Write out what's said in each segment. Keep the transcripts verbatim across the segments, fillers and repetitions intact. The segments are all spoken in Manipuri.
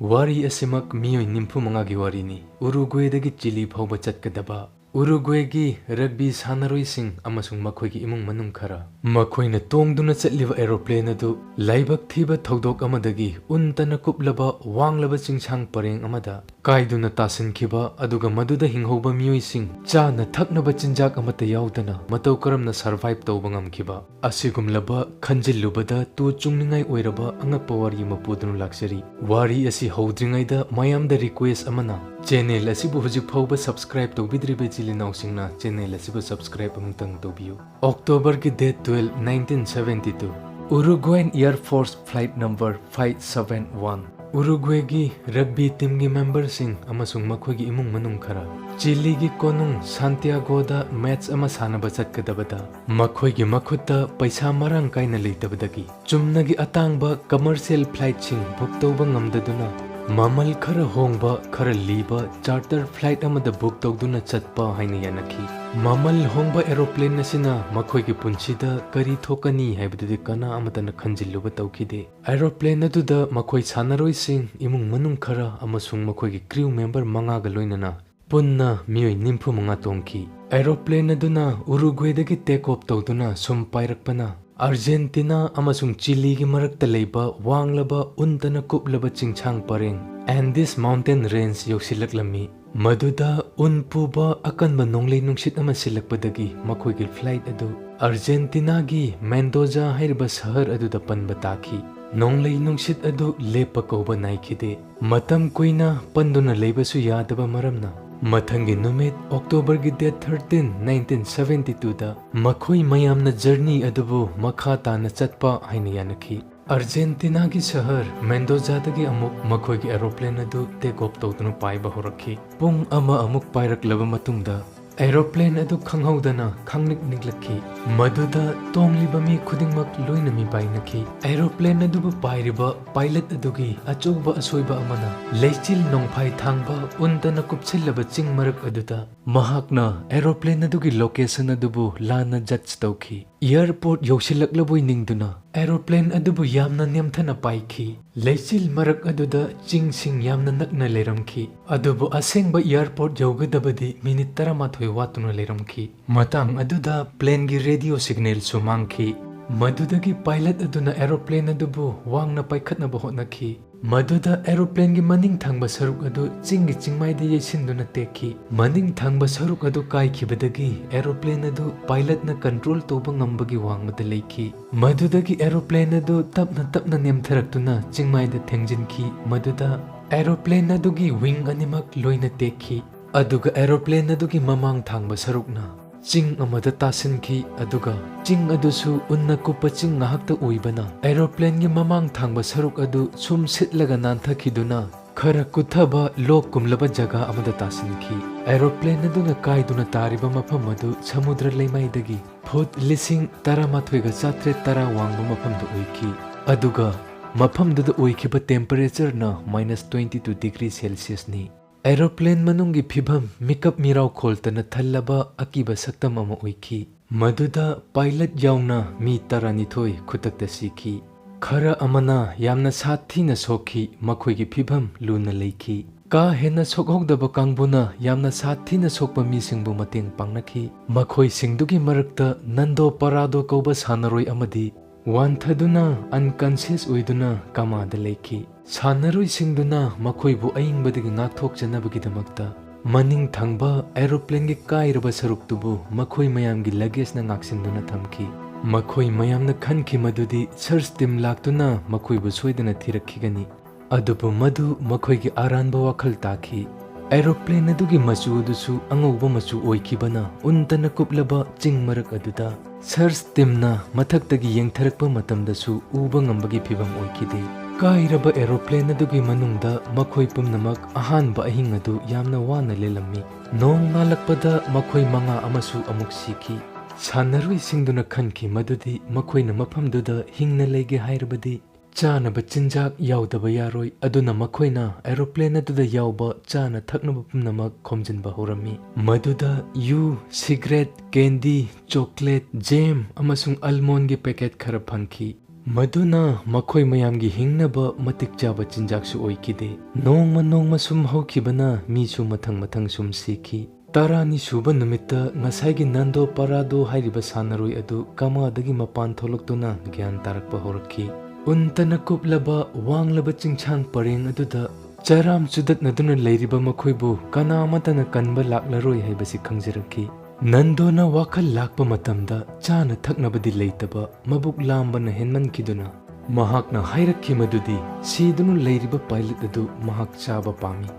ꯋꯥꯔꯤ ꯑꯁꯤꯃꯛ ꯃꯤꯑꯣꯏ ꯅꯤꯐꯨ ꯃꯉꯥꯒꯤ ꯋꯥꯔꯤꯅꯤ꯫ ꯎꯔꯨꯒ꯭ꯋꯦꯗꯒꯤ ꯆꯤꯂꯤ ꯐꯥꯎꯕ ꯆꯠꯀꯗꯕ ꯎꯔꯨꯒ꯭ꯋꯦꯒꯤ ꯔꯒꯕꯤ ꯁꯥꯟꯅꯔꯣꯏꯁꯤꯡ ꯑꯃꯁꯨꯡ ꯃꯈꯣꯏꯒꯤ ꯏꯃꯨꯡ ꯃꯅꯨꯡ ꯈꯔ꯫ ꯃꯈꯣꯏꯅ ꯇꯣꯡꯗꯨꯅ ꯆꯠꯂꯤꯕ ꯑꯦꯔꯣꯄ꯭ꯂꯦꯟ ꯑꯗꯨ ꯂꯥꯏꯕꯛ ꯊꯤꯕ ꯊꯧꯗꯣꯛ ꯑꯃꯗꯒꯤ ꯎꯟꯇꯅ ꯀꯨꯞꯂꯕ ꯋꯥꯡꯂꯕ ꯆꯤꯡꯁꯥꯡ ꯄꯔꯦꯡ ꯑꯃꯗ ꯀꯥꯏꯗꯨꯅ ꯇꯥꯁꯤꯟꯈꯤꯕ, ꯑꯗꯨꯒ ꯃꯗꯨꯗ ꯍꯤꯡꯍꯧꯕ ꯃꯤꯑꯣꯏꯁꯤꯡ ꯆꯥꯅ ꯊꯛꯅꯕ ꯆꯤꯟꯖꯥꯛ ꯑꯃꯠꯇ ꯌꯥꯎꯗꯅ ꯃꯇꯧ ꯀꯔꯝꯅ survive ꯇꯧꯕ ꯉꯝꯈꯤꯕ? ꯑꯁꯤꯒꯨꯝꯂꯕ ꯈꯟꯖꯤꯜꯂꯨꯕꯗ ꯇꯨ ꯆꯨꯡꯅꯤꯡꯉꯥꯏ ꯑꯣꯏꯔꯕ ꯑꯉꯛꯄ ꯋꯥꯔꯤ ꯑꯃ ꯄꯨꯗꯨꯅ ꯂꯥꯛꯆꯔꯤ꯫ ꯋꯥꯔꯤ ꯑꯁꯤ ꯍꯧꯗ꯭ꯔꯤꯉꯩꯗ ꯃꯌꯥꯝꯗ request ꯑꯃꯅ, channel ꯑꯁꯤꯕꯨ ꯍꯧꯖꯤꯛ ꯐꯥꯎꯕ subscribe ꯇꯧꯕꯤꯗ꯭ꯔꯤꯕ ꯏꯆꯤꯜ ꯏꯅꯥꯎꯁꯤꯡꯅ channel ꯑꯁꯤꯕꯨ subscribe ꯑꯃꯨꯛꯇꯪ ꯇꯧꯕꯤꯌꯨ꯫ October ꯒꯤ date twelve, nineteen seventy two, Uruguayan Air Force Flight Number five seven one, ꯎꯔꯨꯒ꯭ꯋꯦꯒꯤ rugby ꯇꯤꯝꯒꯤ ꯃꯦꯝꯕꯔꯁꯤꯡ ꯑꯃꯁꯨꯡ ꯃꯈꯣꯏꯒꯤ ꯏꯃꯨꯡ ꯃꯅꯨꯡ ꯈꯔ ꯆꯤꯂꯤꯒꯤ ꯀꯣꯅꯨꯡ ꯁꯥꯟꯇꯤꯌꯥꯒꯣꯗ ꯃꯦꯠꯆ ꯑꯃ ꯁꯥꯟꯅꯕ ꯆꯠꯀꯗꯕꯗ ꯃꯈꯣꯏꯒꯤ ꯃꯈꯨꯠꯇ ꯄꯩꯁꯥ ꯃꯔꯥꯡ ꯀꯥꯏꯅ ꯂꯩꯇꯕꯗꯒꯤ ꯆꯨꯝꯅꯒꯤ ꯑꯇꯥꯡꯕ commercial flightꯁꯤꯡ book ꯇꯧꯕ ꯉꯝꯗꯗꯨꯅ ꯃꯃꯜ ꯈꯔ ꯍꯣꯡꯕ, ꯈꯔ ꯂꯤꯕ charter flight ꯑꯃꯗ book ꯇꯧꯗꯨꯅ ꯆꯠꯄ ꯍꯥꯏꯅ ꯌꯥꯅꯈꯤ꯫ ꯃꯃꯜ ꯍꯣꯡꯕ aeroplane ꯑꯁꯤꯅ ꯃꯈꯣꯏꯒꯤ ꯄꯨꯟꯁꯤꯗ ꯀꯔꯤ ꯊꯣꯛꯀꯅꯤ ꯍꯥꯏꯕꯗꯨꯗꯤ ꯀꯅꯥ ꯑꯃꯠꯇꯅ ꯈꯟꯖꯤꯜꯂꯨꯕ ꯇꯧꯈꯤꯗꯦ꯫ Aeroplane ꯑꯗꯨꯗ ꯃꯈꯣꯏ ꯁꯥꯟꯅꯔꯣꯏꯁꯤꯡ, ꯏꯃꯨꯡ ꯃꯅꯨꯡ ꯈꯔ ꯑꯃꯁꯨꯡ ꯃꯈꯣꯏꯒꯤ crew member ꯃꯉꯥꯒ ꯂꯣꯏꯅꯅ ꯄꯨꯟꯅ ꯃꯤꯑꯣꯏ ꯅꯤꯐꯨ ꯃꯉꯥ ꯇꯣꯡꯈꯤ꯫ Aeroplane ꯑꯗꯨꯅ ꯎꯔꯨꯒ꯭ꯋꯦꯗꯒꯤ take off ꯇꯧꯗꯨꯅ ꯁꯨꯝ ꯄꯥꯏꯔꯛꯄꯅ ꯑꯥꯔꯖꯦꯟꯇꯤꯅꯥ ꯑꯃꯁꯨꯡ ꯆꯤꯂꯤꯒꯤ ꯃꯔꯛꯇ ꯂꯩꯕ ꯋꯥꯡꯂꯕ ꯎꯟꯇꯅ ꯀꯨꯞꯂꯕ ꯆꯤꯡꯁꯥꯡ ꯄꯔꯦꯡ Andes Mountain Range ꯌꯧꯁꯤꯜꯂꯛꯂꯝꯃꯤ꯫ ꯃꯗꯨꯗ ꯎꯟ ꯄꯨꯕ ꯑꯀꯟꯕ ꯅꯣꯡꯂꯩ ꯅꯨꯡꯁꯤꯠ ꯑꯃ ꯁꯤꯜꯂꯛꯄꯗꯒꯤ ꯃꯈꯣꯏꯒꯤ flight ꯑꯗꯨ ꯑꯥꯔꯖꯦꯟꯇꯤꯅꯥꯒꯤ ꯃꯦꯟꯗꯣꯖꯥ ꯍꯥꯏꯔꯤꯕ ꯁꯍꯔ ꯑꯗꯨꯗ ꯄꯟꯕ ꯇꯥꯈꯤ꯫ ꯅꯣꯡꯂꯩ ꯅꯨꯡꯁꯤꯠ ꯑꯗꯨ ꯂꯦꯞꯄ ꯀꯧꯕ ꯅꯥꯏꯈꯤꯗꯦ꯫ ꯃꯇꯝ ꯀꯨꯏꯅ ꯄꯟꯗꯨꯅ ꯂꯩꯕꯁꯨ ꯌꯥꯗꯕ ꯃꯔꯝꯅ ꯃꯊꯪꯒꯤ ꯅꯨꯃꯤꯠ October ꯒꯤ date thirteen, nineteen seventy two ꯗ ꯃꯈꯣꯏ ꯃꯌꯥꯝꯅ journey ꯑꯗꯨꯕꯨ ꯃꯈꯥ ꯇꯥꯅ ꯆꯠꯄ ꯍꯥꯏꯅ ꯌꯥꯅꯈꯤ꯫ ꯑꯥꯔꯖꯦꯟꯇꯤꯅꯥꯒꯤ ꯁꯍꯔ ꯃꯦꯟꯗꯣꯖꯥꯗꯒꯤ ꯑꯃꯨꯛ ꯃꯈꯣꯏꯒꯤ aeroplane ꯑꯗꯨ take off ꯇꯧꯗꯨꯅ ꯄꯥꯏꯕ ꯍꯧꯔꯛꯈꯤ꯫ ꯄꯨꯡ ꯑꯃ ꯑꯃꯨꯛ ꯄꯥꯏꯔꯛꯂꯕ ꯃꯇꯨꯡꯗ aeroplane ꯑꯗꯨ ꯈꯪꯍꯧꯗꯅ ꯈꯪꯅꯤꯛ ꯅꯤꯛꯂꯛꯈꯤ꯫ ꯃꯗꯨꯗ ꯇꯣꯡꯂꯤꯕ ꯃꯤ ꯈꯨꯗꯤꯡꯃꯛ ꯂꯣꯏꯅ ꯃꯤꯄꯥꯏꯅꯈꯤ꯫ Aeroplane ꯑꯗꯨꯕꯨ ꯄꯥꯏꯔꯤꯕ pilot ꯑꯗꯨꯒꯤ ꯑꯆꯧꯕ ꯑꯁꯣꯏꯕ ꯑꯃꯅ ꯂꯩꯆꯤꯜ ꯅꯣꯡꯐꯥꯏ ꯊꯥꯡꯕ ꯎꯟꯇꯅ ꯀꯨꯞꯁꯤꯜꯂꯕ ꯆꯤꯡ ꯃꯔꯛ ꯑꯗꯨꯗ ꯃꯍꯥꯛꯅ aeroplane ꯑꯗꯨꯒꯤ location ꯑꯗꯨꯕꯨ ꯂꯥꯟꯅ judge ꯇꯧꯈꯤ꯫ Airport ꯌꯧꯁꯤꯜꯂꯛꯂꯕꯣꯏ ꯅꯤꯡꯗꯨꯅ ꯑꯦꯔꯣꯄ꯭ꯂꯦꯟ ꯑꯗꯨꯕꯨ ꯌꯥꯝꯅ ꯅꯦꯝꯊꯅ ꯄꯥꯏꯈꯤ꯫ ꯂꯩꯆꯤꯜ ꯃꯔꯛ ꯑꯗꯨꯗ ꯆꯤꯡꯁꯤꯡ ꯌꯥꯝꯅ ꯅꯛꯅ ꯂꯩꯔꯝꯈꯤ, ꯑꯗꯨꯕꯨ ꯑꯁꯦꯡꯕ ꯑꯦꯌꯔꯄꯣꯔꯠ ꯌꯧꯒꯗꯕꯗꯤ ꯃꯤꯅꯤꯠ ꯇꯔꯥꯃꯥꯊꯣꯏ ꯋꯥꯠꯇꯨꯅ ꯂꯩꯔꯝꯈꯤ꯫ ꯃꯇꯥꯡ ꯑꯗꯨꯗ ꯄ꯭ꯂꯦꯟꯒꯤ ꯔꯦꯗꯤꯑꯣ ꯁꯤꯒꯅꯦꯜꯁꯨ ꯃꯥꯡꯈꯤ꯫ ꯃꯗꯨꯗꯒꯤ ꯄꯥꯏꯂꯠ ꯑꯗꯨꯅ ꯑꯦꯔꯣꯄ꯭ꯂꯦꯟ ꯑꯗꯨꯕꯨ ꯋꯥꯡꯅ ꯄꯥꯏꯈꯠꯅꯕ ꯍꯣꯠꯅꯈꯤ꯫ ꯃꯗꯨꯗ ꯑꯦꯔꯣꯄ꯭ꯂꯦꯟꯒꯤ ꯃꯅꯤꯡ ꯊꯪꯕ ꯁꯔꯨꯛ ꯑꯗꯨ ꯆꯤꯡꯒꯤ ꯆꯤꯡꯃꯥꯏꯗ ꯌꯩꯁꯤꯟꯗꯨꯅ ꯇꯦꯛꯈꯤ꯫ ꯃꯅꯤꯡ ꯊꯪꯕ ꯁꯔꯨꯛ ꯑꯗꯨ ꯀꯥꯏꯈꯤꯕꯗꯒꯤ ꯑꯦꯔꯣꯄ꯭ꯂꯦꯟ ꯑꯗꯨ ꯄꯥꯏꯂꯠꯅ ꯀꯟꯇ꯭ꯔꯣꯜ ꯇꯧꯕ ꯉꯝꯕꯒꯤ ꯋꯥꯡꯃꯗ ꯂꯩꯈꯤ꯫ ꯃꯗꯨꯗꯒꯤ ꯑꯦꯔꯣꯄ꯭ꯂꯦꯟ ꯑꯗꯨ ꯇꯞꯅ ꯇꯞꯅ ꯅꯦꯝꯊꯔꯛꯇꯨꯅ ꯆꯤꯡꯃꯥꯏꯗ ꯊꯦꯡꯖꯤꯟꯈꯤ꯫ ꯃꯗꯨꯗ ꯑꯦꯔꯣꯄ꯭ꯂꯦꯟ ꯑꯗꯨꯒꯤ ꯋꯤꯡ ꯑꯅꯤꯃꯛ ꯂꯣꯏꯅ ꯇꯦꯛꯈꯤ꯫ ꯑꯗꯨꯒ ꯑꯦꯔꯣꯄ꯭ꯂꯦꯟ ꯑꯗꯨꯒꯤ ꯃꯃꯥꯡ ꯊꯪꯕ ꯁꯔꯨꯛꯅ ꯆꯤꯡ ꯑꯃꯗ ꯇꯥꯁꯤꯟꯈꯤ, ꯑꯗꯨꯒ ꯆꯤꯡ ꯑꯗꯨꯁꯨ ꯎꯟꯅ ꯀꯨꯞꯄ ꯆꯤꯡ ꯉꯥꯛꯇ ꯑꯣꯏꯕꯅ ꯑꯦꯔꯣꯄ꯭ꯂꯦꯟꯒꯤ ꯃꯃꯥꯡ ꯊꯪꯕ ꯁꯔꯨꯛ ꯑꯗꯨ ꯁꯨꯝ ꯁꯤꯠꯂꯒ ꯅꯥꯟꯊꯈꯤꯗꯨꯅ ꯈꯔ ꯀꯨꯠꯊꯕ ꯂꯣꯛ ꯀꯨꯝꯂꯕ ꯖꯒꯥ ꯑꯃꯗ ꯇꯥꯁꯤꯟꯈꯤ꯫ ꯑꯦꯔꯣꯄ꯭ꯂꯦꯟ ꯑꯗꯨꯅ ꯀꯥꯏꯗꯨꯅ ꯇꯥꯔꯤꯕ ꯃꯐꯝ ꯑꯗꯨ ꯁꯃꯨꯗ꯭ꯔ ꯂꯩꯃꯥꯏꯗꯒꯤ ꯐꯨꯠ ꯂꯤꯁꯤꯡ ꯇꯔꯥꯃꯥꯊꯣꯏꯒ ꯆꯥꯇ꯭ꯔꯦꯠ ꯇꯔꯥ ꯋꯥꯡꯕ ꯃꯐꯝꯗ ꯑꯣꯏꯈꯤ, ꯑꯗꯨꯒ ꯃꯐꯝꯗꯨꯗ ꯑꯣꯏꯈꯤꯕ ꯇꯦꯝꯄꯔꯦꯆꯔꯅ minus twenty two degree Celsiusꯅꯤ꯫ ꯑꯦꯔꯣꯄ꯭ꯂꯦꯟ ꯃꯅꯨꯡꯒꯤ ꯐꯤꯚꯝ ꯃꯤꯀꯞ ꯃꯤꯔꯥꯎ ꯈꯣꯜꯇꯅ ꯊꯜꯂꯕ ꯑꯀꯤꯕ ꯁꯛꯇꯝ ꯑꯃ ꯑꯣꯏꯈꯤ꯫ ꯃꯗꯨꯗ ꯄꯥꯏꯂꯠ ꯌꯥꯎꯅ ꯃꯤ ꯇꯔꯥꯅꯤꯊꯣꯏ ꯈꯨꯗꯛꯇ ꯁꯤꯈꯤ꯫ ꯈꯔ ꯑꯃꯅ ꯌꯥꯝꯅ ꯁꯥꯊꯤꯅ ꯁꯣꯛꯈꯤ, ꯃꯈꯣꯏꯒꯤ ꯐꯤꯚꯝ ꯂꯨꯅ ꯂꯩꯈꯤ꯫ ꯀꯥ ꯍꯦꯟꯅ ꯁꯣꯛꯍꯧꯗꯕ ꯀꯥꯡꯕꯨꯅ ꯌꯥꯝꯅ ꯁꯥꯊꯤꯅ ꯁꯣꯛꯄ ꯃꯤꯁꯤꯡꯕꯨ ꯃꯇꯦꯡ ꯄꯥꯡꯅꯈꯤ꯫ ꯃꯈꯣꯏꯁꯤꯡꯗꯨꯒꯤ ꯃꯔꯛꯇ ꯅꯟꯗꯣ ꯄꯥꯔꯥꯗꯣ ꯀꯧꯕ ꯁꯥꯟꯅꯔꯣꯏ ꯑꯃꯗꯤ ꯋꯥꯟꯊꯗꯨꯅ unconscious ꯑꯣꯏꯗꯨꯅ ꯀꯃꯥꯗ ꯂꯩꯈꯤ꯫ ꯁꯥꯟꯅꯔꯣꯏꯁꯤꯡꯗꯨꯅ ꯃꯈꯣꯏꯕꯨ ꯑꯏꯪꯕꯗꯒꯤ ꯉꯥꯛꯊꯣꯛꯆꯅꯕꯒꯤꯗꯃꯛꯇ ꯃꯅꯤꯡ ꯊꯪꯕ ꯑꯦꯔꯣꯄ꯭ꯂꯦꯟꯒꯤ ꯀꯥꯏꯔꯕ ꯁꯔꯨꯛꯇꯨꯕꯨ ꯃꯈꯣꯏ ꯃꯌꯥꯝꯒꯤ ꯂꯒꯦꯖꯅ ꯉꯥꯛꯁꯤꯟꯗꯨꯅ ꯊꯝꯈꯤ꯫ ꯃꯈꯣꯏ ꯃꯌꯥꯝꯅ ꯈꯟꯈꯤ ꯃꯗꯨꯗꯤ ꯁꯔꯆ ꯇꯤꯝ ꯂꯥꯛꯇꯨꯅ ꯃꯈꯣꯏꯕꯨ ꯁꯣꯏꯗꯅ ꯊꯤꯔꯛꯈꯤꯒꯅꯤ꯫ ꯑꯗꯨꯕꯨ ꯃꯗꯨ ꯃꯈꯣꯏꯒꯤ ꯑꯔꯥꯟꯕ ꯋꯥꯈꯜ ꯇꯥꯈꯤ꯫ ꯑꯦꯔꯣꯄ꯭ꯂꯦꯟ ꯑꯗꯨꯒꯤ ꯃꯆꯨ ꯑꯗꯨꯁꯨ ꯑꯉꯧꯕ ꯃꯆꯨ ꯑꯣꯏꯈꯤꯕꯅ ꯎꯟꯇꯅ ꯀꯨꯞꯂꯕ ꯆꯤꯡ ꯃꯔꯛ ꯑꯗꯨꯗ ꯁꯔꯆ ꯇꯤꯝꯅ ꯃꯊꯛꯇꯒꯤ ꯌꯦꯡꯊꯔꯛꯄ ꯃꯇꯝꯗꯁꯨ ꯎꯕ ꯉꯝꯕꯒꯤ ꯐꯤꯚꯝ ꯑꯣꯏꯈꯤꯗꯦ꯫ ꯀꯥꯏꯔꯕ ꯑꯦꯔꯣꯄ꯭ꯂꯦꯟ ꯑꯗꯨꯒꯤ ꯃꯅꯨꯡꯗ ꯃꯈꯣꯏ ꯄꯨꯝꯅꯃꯛ ꯑꯍꯥꯟꯕ ꯑꯍꯤꯡ ꯑꯗꯨ ꯌꯥꯝꯅ ꯋꯥꯅ ꯂꯦꯜꯂꯝꯃꯤ꯫ ꯅꯣꯡ ꯉꯥꯜꯂꯛꯄꯗ ꯃꯈꯣꯏ ꯃꯉꯥ ꯑꯃꯁꯨ ꯑꯃꯨꯛ ꯁꯤꯈꯤ꯫ ꯁꯥꯟꯅꯔꯣꯏꯁꯤꯡꯗꯨꯅ ꯈꯟꯈꯤ ꯃꯗꯨꯗꯤ ꯃꯈꯣꯏꯅ ꯃꯐꯝꯗꯨꯗ ꯍꯤꯡꯅ ꯂꯩꯒꯦ ꯍꯥꯏꯔꯕꯗꯤ ꯆꯥꯅꯕ ꯆꯤꯟꯖꯥꯛ ꯌꯥꯎꯗꯕ ꯌꯥꯔꯣꯏ, ꯑꯗꯨꯅ ꯃꯈꯣꯏꯅ ꯑꯦꯔꯣꯄ꯭ꯂꯦꯟ ꯑꯗꯨꯗ ꯌꯥꯎꯕ ꯆꯥꯅ ꯊꯛꯅꯕ ꯄꯨꯝꯅꯃꯛ ꯈꯣꯝꯖꯤꯟꯕ ꯍꯧꯔꯝꯃꯤ꯫ ꯃꯗꯨꯗ ꯌꯨ, ꯁꯤꯒꯔꯦꯠ, ꯀꯦꯟꯗꯤ, ꯆꯣꯀ꯭ꯂꯦꯠ, ꯖꯦꯝ ꯑꯃꯁꯨꯡ ꯑꯜꯃꯣꯟꯒꯤ ꯄꯦꯀꯦꯠ ꯈꯔ ꯐꯪꯈꯤ꯫ ꯃꯗꯨꯅ ꯃꯈꯣꯏ ꯃꯌꯥꯝꯒꯤ ꯍꯤꯡꯅꯕ ꯃꯇꯤꯛ ꯆꯥꯕ ꯆꯤꯟꯖꯥꯛꯁꯨ ꯑꯣꯏꯈꯤꯗꯦ꯫ ꯅꯣꯡꯃ ꯅꯣꯡꯃ ꯁꯨꯝ ꯍꯧꯈꯤꯕꯅ ꯃꯤꯁꯨ ꯃꯊꯪ ꯃꯊꯪ ꯁꯨꯝ ꯁꯤꯈꯤ꯫ ꯇꯔꯥꯅꯤ ꯁꯨꯕ ꯅꯨꯃꯤꯠꯇ ꯉꯁꯥꯏꯒꯤ ꯅꯟꯗꯣ ꯄꯔꯥꯗꯣ ꯍꯥꯏꯔꯤꯕ ꯁꯥꯟꯅꯔꯣꯏ ꯑꯗꯨ ꯀꯃꯥꯗꯒꯤ ꯃꯄꯥꯟ ꯊꯣꯛꯂꯛꯇꯨꯅ ꯒ꯭ꯌꯥꯟ ꯇꯥꯔꯛꯄ ꯍꯧꯔꯛꯈꯤ꯫ ꯎꯟꯇꯅ ꯀꯨꯞꯂꯕ ꯋꯥꯡꯂꯕ ꯆꯤꯡꯁꯥꯡ ꯄꯔꯦꯡ ꯑꯗꯨꯗ ꯆꯔꯥꯝ ꯆꯨꯗꯠꯅꯗꯨꯅ ꯂꯩꯔꯤꯕ ꯃꯈꯣꯏꯕꯨ ꯀꯅꯥ ꯑꯃꯠꯇꯅ ꯀꯟꯕ ꯂꯥꯛꯂꯔꯣꯏ ꯍꯥꯏꯕꯁꯤ ꯈꯪꯖꯔꯛꯈꯤ꯫ ꯅꯟꯗꯣꯅ ꯋꯥꯈꯜ ꯂꯥꯛꯄ ꯃꯇꯝꯗ ꯆꯥꯅ ꯊꯛꯅꯕꯗꯤ ꯂꯩꯇꯕ, ꯃꯕꯨꯛ ꯂꯥꯝꯕꯅ ꯍꯦꯟꯃꯟꯈꯤꯗꯨꯅ ꯃꯍꯥꯛꯅ ꯍꯥꯏꯔꯛꯈꯤ ꯃꯗꯨꯗꯤ ꯁꯤꯗꯨꯅ ꯂꯩꯔꯤꯕ ꯄꯥꯏꯂꯠ ꯑꯗꯨ ꯃꯍꯥꯛ ꯆꯥꯕ ꯄꯥꯝꯃꯤ꯫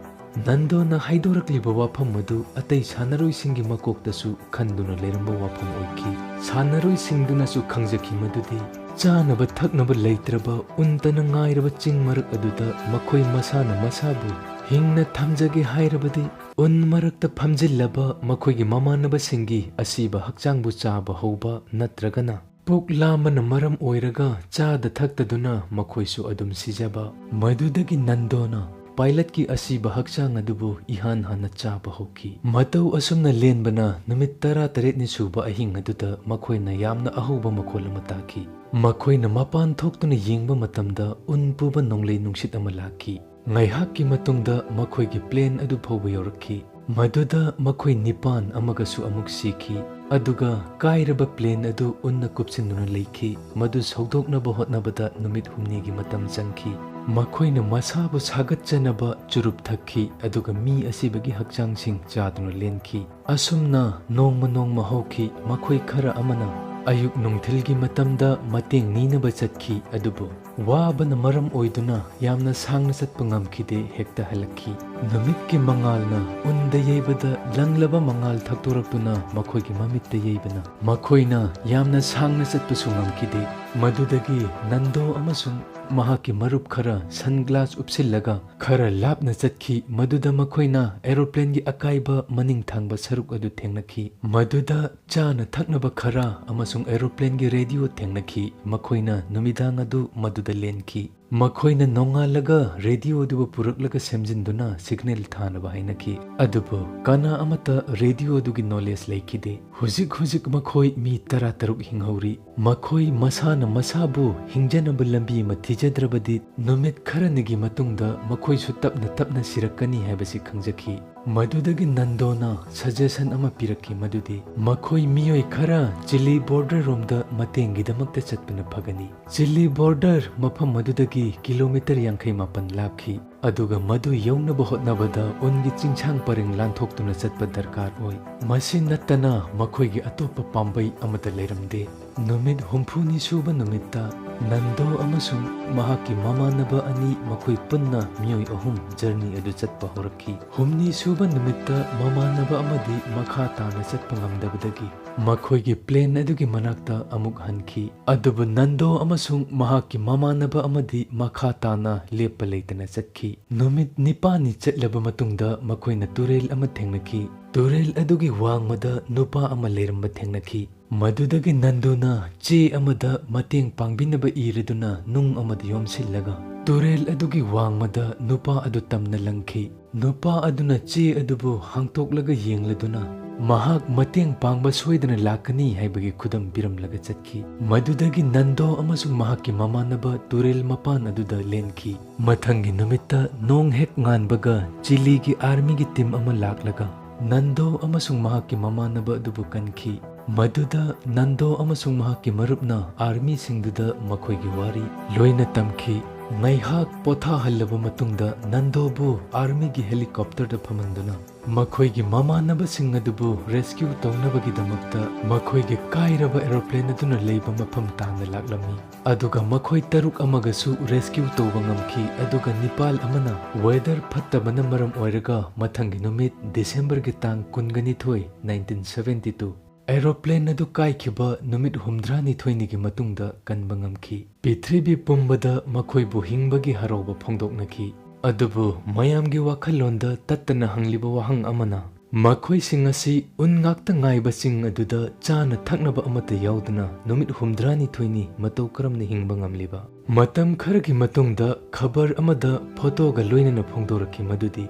ꯅꯟꯗꯣꯅ ꯍꯥꯏꯗꯣꯔꯛꯂꯤꯕ ꯋꯥꯐꯝ ꯑꯗꯨ ꯑꯇꯩ ꯁꯥꯟꯅꯔꯣꯏꯁꯤꯡꯒꯤ ꯃꯀꯣꯛꯇꯁꯨ ꯈꯟꯗꯨꯅ ꯂꯩꯔꯝꯕ ꯋꯥꯐꯝ ꯑꯣꯏꯈꯤ꯫ ꯁꯥꯟꯅꯔꯣꯏꯁꯤꯡꯗꯨꯅꯁꯨ ꯈꯪꯖꯈꯤ ꯃꯗꯨꯗꯤ ꯆꯥꯅꯕ ꯊꯛꯅꯕ ꯂꯩꯇ꯭ꯔꯕ ꯎꯟꯇꯅ ꯉꯥꯏꯔꯕ ꯆꯤꯡ ꯃꯔꯛ ꯑꯗꯨꯗ ꯃꯈꯣꯏ ꯃꯁꯥꯅ ꯃꯁꯥꯕꯨ ꯍꯤꯡꯅ ꯊꯝꯖꯒꯦ ꯍꯥꯏꯔꯕꯗꯤ ꯎꯟ ꯃꯔꯛꯇ ꯐꯝꯖꯤꯜꯂꯕ ꯃꯈꯣꯏꯒꯤ ꯃꯃꯥꯟꯅꯕꯁꯤꯡꯒꯤ ꯑꯁꯤꯕ ꯍꯛꯆꯥꯡꯕꯨ ꯆꯥꯕ ꯍꯧꯕ ꯅꯠꯇ꯭ꯔꯒꯅ ꯄꯨꯛ ꯂꯥꯝꯕꯅ ꯃꯔꯝ ꯑꯣꯏꯔꯒ ꯆꯥꯗ ꯊꯛꯇꯗꯨꯅ ꯃꯈꯣꯏꯁꯨ ꯑꯗꯨꯝ ꯁꯤꯖꯕ꯫ ꯃꯗꯨꯗꯒꯤ ꯅꯟꯗꯣꯅ ꯄꯥꯏꯂꯠꯀꯤ ꯑꯁꯤꯕ ꯍꯛꯆꯥꯡ ꯑꯗꯨꯕꯨ ꯏꯍꯥꯟ ꯍꯥꯟꯅ ꯆꯥꯕ ꯍꯧꯈꯤ꯫ ꯃꯇꯧ ꯑꯁꯨꯝꯅ ꯂꯦꯟꯕꯅ ꯅꯨꯃꯤꯠ ꯇꯔꯥꯇꯔꯦꯠꯅꯤ ꯁꯨꯕ ꯑꯍꯤꯡ ꯑꯗꯨꯗ ꯃꯈꯣꯏꯅ ꯌꯥꯝꯅ ꯑꯍꯧꯕ ꯃꯈꯣꯜ ꯑꯃ ꯇꯥꯈꯤ꯫ ꯃꯈꯣꯏꯅ ꯃꯄꯥꯟ ꯊꯣꯛꯇꯨꯅ ꯌꯦꯡꯕ ꯃꯇꯝꯗ ꯎꯟ ꯄꯨꯕ ꯅꯣꯡꯂꯩ ꯅꯨꯡꯁꯤꯠ ꯑꯃ ꯂꯥꯛꯈꯤ꯫ ꯉꯥꯏꯍꯥꯛꯀꯤ ꯃꯇꯨꯡꯗ ꯃꯈꯣꯏꯒꯤ ꯄ꯭ꯂꯦꯟ ꯑꯗꯨ ꯐꯥꯎꯕ ꯌꯧꯔꯛꯈꯤ꯫ ꯃꯗꯨꯗ ꯃꯈꯣꯏ ꯅꯤꯄꯥꯟ ꯑꯃꯒꯁꯨ ꯑꯃꯨꯛ ꯁꯤꯈꯤ꯫ ꯑꯗꯨꯒ ꯀꯥꯏꯔꯕ ꯄ꯭ꯂꯦꯟ ꯑꯗꯨ ꯎꯟꯅ ꯀꯨꯞꯁꯤꯟꯗꯨꯅ ꯂꯩꯈꯤ꯫ ꯃꯗꯨ ꯁꯧꯗꯣꯛꯅꯕ ꯍꯣꯠꯅꯕꯗ ꯅꯨꯃꯤꯠ ꯍꯨꯝꯅꯤꯒꯤ ꯃꯇꯝ ꯆꯪꯈꯤ꯫ ꯃꯈꯣꯏꯅ ꯃꯁꯥꯕꯨ ꯁꯥꯒꯠꯆꯅꯕ ꯆꯨꯔꯨꯞ ꯊꯛꯈꯤ, ꯑꯗꯨꯒ ꯃꯤ ꯑꯁꯤꯕꯒꯤ ꯍꯛꯆꯥꯡꯁꯤꯡ ꯆꯥꯗꯨꯅ ꯂꯦꯟꯈꯤ꯫ ꯑꯁꯨꯝꯅ ꯅꯣꯡꯃ ꯅꯣꯡꯃ ꯍꯧꯈꯤ꯫ ꯃꯈꯣꯏ ꯈꯔ ꯑꯃꯅ ꯑꯌꯨꯛ ꯅꯨꯡꯊꯤꯜꯒꯤ ꯃꯇꯝꯗ ꯃꯇꯦꯡ ꯅꯤꯅꯕ ꯆꯠꯈꯤ, ꯑꯗꯨꯕꯨ ꯋꯥꯕꯅ ꯃꯔꯝ ꯑꯣꯏꯗꯨꯅ ꯌꯥꯝꯅ ꯁꯥꯡꯅ ꯆꯠꯄ ꯉꯝꯈꯤꯗꯦ, ꯍꯦꯛꯇ ꯍꯜꯂꯛꯈꯤ꯫ ꯅꯨꯃꯤꯠꯀꯤ ꯃꯉꯥꯜꯅ ꯎꯟꯗ ꯌꯩꯕꯗ ꯂꯪꯂꯕ ꯃꯉꯥꯜ ꯊꯛꯇꯣꯔꯛꯇꯨꯅ ꯃꯈꯣꯏꯒꯤ ꯃꯃꯤꯠꯇ ꯌꯩꯕꯅ ꯃꯈꯣꯏꯅ ꯌꯥꯝꯅ ꯁꯥꯡꯅ ꯆꯠꯄꯁꯨ ꯉꯝꯈꯤꯗꯦ꯫ ꯃꯗꯨꯗꯒꯤ ꯅꯟꯗꯣ ꯑꯃꯁꯨꯡ ꯃꯍꯥꯛꯀꯤ ꯃꯔꯨꯞ ꯈꯔ ꯁꯟꯒ꯭ꯂꯥꯁ ꯎꯞꯁꯤꯜꯂꯒ ꯈꯔ ꯂꯥꯞꯅ ꯆꯠꯈꯤ꯫ ꯃꯗꯨꯗ ꯃꯈꯣꯏꯅ ꯑꯦꯔꯣꯄ꯭ꯂꯦꯟꯒꯤ ꯑꯀꯥꯏꯕ ꯃꯅꯤꯡ ꯊꯪꯕ ꯁꯔꯨꯛ ꯑꯗꯨ ꯊꯦꯡꯅꯈꯤ꯫ ꯃꯗꯨꯗ ꯆꯥꯅ ꯊꯛꯅꯕ ꯈꯔ ꯑꯃꯁꯨꯡ ꯑꯦꯔꯣꯄ꯭ꯂꯦꯟꯒꯤ ꯔꯦꯗꯤꯑꯣ ꯊꯦꯡꯅꯈꯤ꯫ ꯃꯈꯣꯏꯅ ꯅꯨꯃꯤꯗꯥꯡ ꯑꯗꯨ ꯃꯗꯨꯗ ꯂꯦꯟꯈꯤ꯫ ꯃꯈꯣꯏꯅ ꯅꯣꯡꯉꯥꯜꯂꯒ ꯔꯦꯗꯤꯑꯣꯗꯨꯕꯨ ꯄꯨꯔꯛꯂꯒ ꯁꯦꯝꯖꯤꯟꯗꯨꯅ ꯁꯤꯒꯅꯦꯜ ꯊꯥꯅꯕ ꯍꯥꯏꯅꯈꯤ꯫ ꯑꯗꯨꯕꯨ ꯀꯅꯥ ꯑꯃꯠꯇ ꯔꯦꯗꯤꯑꯣꯗꯨꯒꯤ ꯅꯣꯂꯦꯖ ꯂꯩꯈꯤꯗꯦ꯫ ꯍꯧꯖꯤꯛ ꯍꯧꯖꯤꯛ ꯃꯈꯣꯏ ꯃꯤ ꯇꯔꯥꯇꯔꯨꯛ ꯍꯤꯡꯍꯧꯔꯤ꯫ ꯃꯈꯣꯏ ꯃꯁꯥꯅ ꯃꯁꯥꯕꯨ ꯍꯤꯡꯖꯅꯕ ꯂꯝꯕꯤ ꯑꯃ ꯊꯤꯖꯗ꯭ꯔꯕꯗꯤ ꯅꯨꯃꯤꯠ ꯈꯔꯅꯤꯒꯤ ꯃꯇꯨꯡꯗ ꯃꯈꯣꯏꯁꯨ ꯇꯞꯅ ꯇꯞꯅ ꯁꯤꯔꯛꯀꯅꯤ ꯍꯥꯏꯕꯁꯤ ꯈꯪꯖꯈꯤ꯫ ꯃꯗꯨꯗꯒꯤ ꯅꯟꯗꯣꯅ ꯁꯖꯦꯁꯟ ꯑꯃ ꯄꯤꯔꯛꯈꯤ, ꯃꯗꯨꯗꯤ ꯃꯈꯣꯏ ꯃꯤꯑꯣꯏ ꯈꯔ ꯆꯤꯂꯤ ꯕꯣꯔꯗꯔ ꯔꯣꯝꯗ ꯃꯇꯦꯡꯒꯤꯗꯃꯛꯇ ꯆꯠꯄꯅ ꯐꯒꯅꯤ꯫ ꯆꯤꯂꯤ ꯕꯣꯔꯗꯔ ꯃꯐꯝ ꯑꯗꯨꯗꯒꯤ ꯀꯤꯂꯣꯃꯤꯇꯔ ꯌꯥꯡꯈꯩ ꯃꯥꯄꯟ ꯂꯥꯞꯈꯤ, ꯑꯗꯨꯒ ꯃꯗꯨ ꯌꯧꯅꯕ ꯍꯣꯠꯅꯕꯗ ꯎꯟꯒꯤ ꯆꯤꯡꯁꯥꯡ ꯄꯔꯦꯡ ꯂꯥꯟꯊꯣꯛꯇꯨꯅ ꯆꯠꯄ ꯗꯔꯀꯥꯔ ꯑꯣꯏ꯫ ꯃꯁꯤ ꯅꯠꯇꯅ ꯃꯈꯣꯏꯒꯤ ꯑꯇꯣꯞꯄ ꯄꯥꯝꯕꯩ ꯑꯃꯠꯇ ꯂꯩꯔꯝꯗꯦ꯫ ꯅꯨꯃꯤꯠ ꯍꯨꯝꯐꯨꯅꯤ ꯁꯨꯕ ꯅꯨꯃꯤꯠꯇ ꯅꯟꯗꯣ ꯑꯃꯁꯨꯡ ꯃꯍꯥꯛꯀꯤ ꯃꯃꯥꯟꯅꯕ ꯑꯅꯤ, ꯃꯈꯣꯏ ꯄꯨꯟꯅ ꯃꯤꯑꯣꯏ ꯑꯍꯨꯝ ꯖꯔꯅꯤ ꯑꯗꯨ ꯆꯠꯄ ꯍꯧꯔꯛꯈꯤ꯫ ꯍꯨꯝꯅꯤ ꯁꯨꯕ ꯅꯨꯃꯤꯠꯇ ꯃꯃꯥꯟꯅꯕ ꯑꯃꯗꯤ ꯃꯈꯥ ꯇꯥꯅ ꯆꯠꯄ ꯉꯝꯗꯕꯗꯒꯤ ꯃꯈꯣꯏꯒꯤ ꯄ꯭ꯂꯦꯟ ꯑꯗꯨꯒꯤ ꯃꯅꯥꯛꯇ ꯑꯃꯨꯛ ꯍꯟꯈꯤ꯫ ꯑꯗꯨꯕꯨ ꯅꯟꯗꯣ ꯑꯃꯁꯨꯡ ꯃꯍꯥꯛꯀꯤ ꯃꯃꯥꯟꯅꯕ ꯑꯃꯗꯤ ꯃꯈꯥ ꯇꯥꯅ ꯂꯦꯞꯄ ꯂꯩꯇꯅ ꯆꯠꯈꯤ꯫ ꯅꯨꯃꯤꯠ ꯅꯤꯄꯥꯜꯅꯤ ꯆꯠꯂꯕ ꯃꯇꯨꯡꯗ ꯃꯈꯣꯏꯅ ꯇꯨꯔꯦꯜ ꯑꯃ ꯊꯦꯡꯅꯈꯤ꯫ ꯇꯨꯔꯦꯜ ꯑꯗꯨꯒꯤ ꯋꯥꯡꯃꯗ ꯅꯨꯄꯥ ꯑꯃ ꯂꯩꯔꯝꯕ ꯊꯦꯡꯅꯈꯤ꯫ ꯃꯗꯨꯗꯒꯤ ꯅꯟꯗꯨꯅ ꯆꯦ ꯑꯃꯗ ꯃꯇꯦꯡ ꯄꯥꯡꯕꯤꯅꯕ ꯏꯔꯗꯨꯅ ꯅꯨꯡ ꯑꯃꯗ ꯌꯣꯝꯁꯤꯜꯂꯒ ꯇꯨꯔꯦꯜ ꯑꯗꯨꯒꯤ ꯋꯥꯡꯃꯗ ꯅꯨꯄꯥ ꯑꯗꯨ ꯇꯝꯅ ꯂꯪꯈꯤ꯫ ꯅꯨꯄꯥ ꯑꯗꯨꯅ ꯆꯦ ꯑꯗꯨꯕꯨ ꯍꯥꯡꯇꯣꯛꯂꯒ ꯌꯦꯡꯂꯗꯨꯅ ꯃꯍꯥꯛ ꯃꯇꯦꯡ ꯄꯥꯡꯕ ꯁꯣꯏꯗꯅ ꯂꯥꯛꯀꯅꯤ ꯍꯥꯏꯕꯒꯤ ꯈꯨꯗꯝ ꯄꯤꯔꯝꯂꯒ ꯆꯠꯈꯤ꯫ ꯃꯗꯨꯗꯒꯤ ꯅꯟꯗꯣ ꯑꯃꯁꯨꯡ ꯃꯍꯥꯛꯀꯤ ꯃꯃꯥꯟꯅꯕ ꯇꯨꯔꯦꯜ ꯃꯄꯥꯟ ꯑꯗꯨꯗ ꯂꯦꯟꯈꯤ꯫ ꯃꯊꯪꯒꯤ ꯅꯨꯃꯤꯠꯇ ꯅꯣꯡ ꯍꯦꯛ ꯉꯥꯟꯕꯒ ꯆꯤꯂꯤꯒꯤ ꯑꯥꯔꯃꯤꯒꯤ ꯇꯤꯝ ꯑꯃ ꯂꯥꯛꯂꯒ ꯅꯟꯗꯣ ꯑꯃꯁꯨꯡ ꯃꯍꯥꯛꯀꯤ ꯃꯃꯥꯟꯅꯕ ꯑꯗꯨꯕꯨ ꯀꯟꯈꯤ꯫ ꯃꯗꯨꯗ ꯅꯟꯗꯣ ꯑꯃꯁꯨꯡ ꯃꯍꯥꯛꯀꯤ ꯃꯔꯨꯞꯅ ꯑꯥꯔꯃꯤꯁꯤꯡꯗꯨꯗ ꯃꯈꯣꯏꯒꯤ ꯋꯥꯔꯤ ꯂꯣꯏꯅ ꯇꯝꯈꯤ꯫ ꯉꯥꯏꯍꯥꯛ ꯄꯣꯊꯥꯍꯜꯂꯕ ꯃꯇꯨꯡꯗ ꯅꯟꯗꯣꯕꯨ ꯑꯥꯔꯃꯤꯒꯤ ꯍꯦꯂꯤꯀꯣꯞꯇꯔꯗ ꯐꯝꯍꯟꯗꯨꯅ ꯃꯈꯣꯏꯒꯤ ꯃꯃꯥꯟꯅꯕꯁꯤꯡ ꯑꯗꯨꯕꯨ ꯔꯦꯁꯀ꯭ꯌꯨ ꯇꯧꯅꯕꯒꯤꯗꯃꯛꯇ ꯃꯈꯣꯏꯒꯤ ꯀꯥꯏꯔꯕ ꯑꯦꯔꯣꯄ꯭ꯂꯦꯟ ꯑꯗꯨꯅ ꯂꯩꯕ ꯃꯐꯝ ꯇꯥꯟꯅ ꯂꯥꯛꯂꯝꯃꯤ꯫ ꯑꯗꯨꯒ ꯃꯈꯣꯏ ꯇꯔꯨꯛ ꯑꯃꯒꯁꯨ ꯔꯦꯁꯀ꯭ꯌꯨ ꯇꯧꯕ ꯉꯝꯈꯤ, ꯑꯗꯨꯒ ꯅꯤꯄꯥꯜ ꯑꯃꯅ ꯋꯦꯗꯔ ꯐꯠꯇꯕꯅ ꯃꯔꯝ ꯑꯣꯏꯔꯒ ꯃꯊꯪꯒꯤ ꯅꯨꯃꯤꯠ ꯗꯤꯁꯦꯝꯕꯔꯒꯤ ꯇꯥꯡ ꯀꯨꯟꯒ ꯅꯤꯊꯣꯏ, nineteen seventy two, ꯑꯦꯔꯣꯄ꯭ꯂꯦꯟ ꯑꯗꯨ ꯀꯥꯏꯈꯤꯕ ꯅꯨꯃꯤꯠ ꯍꯨꯝꯗ꯭ꯔꯥꯅꯤꯊꯣꯏꯅꯤꯒꯤ ꯃꯇꯨꯡꯗ ꯀꯟꯕ ꯉꯝꯈꯤ꯫ ꯄ꯭ꯔꯤꯊꯤꯕꯤ ꯄꯨꯝꯕꯗ ꯃꯈꯣꯏꯕꯨ ꯍꯤꯡꯕꯒꯤ ꯍꯔꯥꯎꯕ ꯐꯣꯡꯗꯣꯛꯅꯈꯤ꯫ ꯑꯗꯨꯕꯨ ꯃꯌꯥꯝꯒꯤ ꯋꯥꯈꯜꯂꯣꯟꯗ ꯇꯠꯇꯅ ꯍꯪꯂꯤꯕ ꯋꯥꯍꯪ ꯑꯃꯅ, ꯃꯈꯣꯏꯁꯤꯡ ꯑꯁꯤ ꯎꯟ ꯉꯥꯛꯇ ꯉꯥꯏꯕꯁꯤꯡ ꯑꯗꯨꯗ ꯆꯥꯅ ꯊꯛꯅꯕ ꯑꯃꯠꯇ ꯌꯥꯎꯗꯅ ꯅꯨꯃꯤꯠ ꯍꯨꯝꯗ꯭ꯔꯥꯅꯤꯊꯣꯏꯅꯤ ꯃꯇꯧ ꯀꯔꯝꯅ ꯍꯤꯡꯕ ꯉꯝꯂꯤꯕ? ꯃꯇꯝ ꯈꯔꯒꯤ ꯃꯇꯨꯡꯗ ꯈꯕꯔ ꯑꯃꯗ ꯐꯣꯇꯣꯒ ꯂꯣꯏꯅꯅ ꯐꯣꯡꯗꯣꯔꯛꯈꯤ ꯃꯗꯨꯗꯤ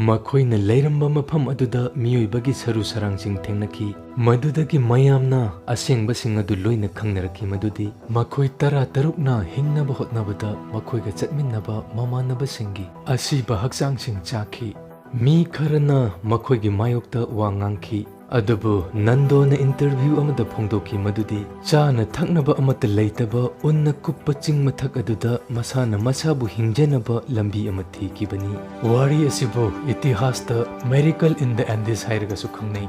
ꯃꯈꯣꯏꯅ ꯂꯩꯔꯝꯕ ꯃꯐꯝ ꯑꯗꯨꯗ ꯃꯤꯑꯣꯏꯕꯒꯤ ꯁꯔꯨ ꯁꯔꯥꯡꯁꯤꯡ ꯊꯦꯡꯅꯈꯤ꯫ ꯃꯗꯨꯗꯒꯤ ꯃꯌꯥꯝꯅ ꯑꯁꯦꯡꯕꯁꯤꯡ ꯑꯗꯨ ꯂꯣꯏꯅ ꯈꯪꯅꯔꯛꯈꯤ ꯃꯗꯨꯗꯤ ꯃꯈꯣꯏ ꯇꯔꯥ ꯇꯔꯨꯛꯅ ꯍꯤꯡꯅꯕ ꯍꯣꯠꯅꯕꯗ ꯃꯈꯣꯏꯒ ꯆꯠꯃꯤꯟꯅꯕ ꯃꯃꯥꯟꯅꯕꯁꯤꯡꯒꯤ ꯑꯁꯤꯕ ꯍꯛꯆꯥꯡꯁꯤꯡ ꯆꯥꯈꯤ꯫ ꯃꯤ ꯈꯔꯅ ꯃꯈꯣꯏꯒꯤ ꯃꯥꯌꯣꯛꯇ ꯋꯥ ꯉꯥꯡꯈꯤ꯫ ꯑꯗꯨꯕꯨ ꯅꯟꯗꯣꯅ ꯏꯟꯇꯔꯚ꯭ꯌꯨ ꯑꯃꯗ ꯐꯣꯡꯗꯣꯛꯈꯤ ꯃꯗꯨꯗꯤ ꯆꯥꯅ ꯊꯛꯅꯕ ꯑꯃꯠꯇ ꯂꯩꯇꯕ ꯎꯟꯅ ꯀꯨꯞꯄ ꯆꯤꯡ ꯃꯊꯛ ꯑꯗꯨꯗ ꯃꯁꯥꯅ ꯃꯁꯥꯕꯨ ꯍꯤꯡꯖꯅꯕ ꯂꯝꯕꯤ ꯑꯃ ꯊꯤꯈꯤꯕꯅꯤ꯫ ꯋꯥꯔꯤ ꯑꯁꯤꯕꯨ ꯏꯇꯤꯍꯥꯁꯇ Miracle in the Andes ꯍꯥꯏꯔꯒꯁꯨ ꯈꯪꯅꯩ꯫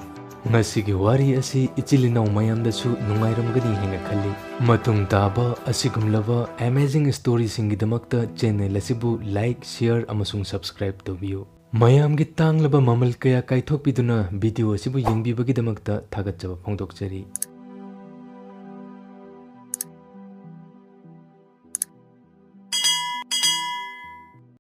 ꯉꯁꯤꯒꯤ ꯋꯥꯔꯤ ꯑꯁꯤ ꯏꯆꯤꯜ ꯏꯅꯥꯎ ꯃꯌꯥꯝꯗꯁꯨ ꯅꯨꯡꯉꯥꯏꯔꯝꯒꯅꯤ ꯍꯥꯏꯅ ꯈꯜꯂꯤ꯫ ꯃꯇꯨꯡ ꯇꯥꯕ ꯑꯁꯤꯒꯨꯝꯂꯕ amazing storyꯁꯤꯡꯒꯤꯗꯃꯛꯇ channel ꯑꯁꯤꯕꯨ like, share ꯑꯃꯁꯨꯡ subscribe ꯇꯧꯕꯤꯌꯨ꯫ ꯃꯌꯥꯝꯒꯤ ꯇꯥꯡꯂꯕ ꯃꯃꯜ ꯀꯌꯥ ꯀꯥꯏꯊꯣꯛꯄꯤꯗꯨꯅ video ꯑꯁꯤꯕꯨ ꯌꯦꯡꯕꯤꯕꯒꯤꯗꯃꯛꯇ ꯊꯥꯒꯠꯆꯕ ꯐꯣꯡꯗꯣꯛꯆꯔꯤ꯫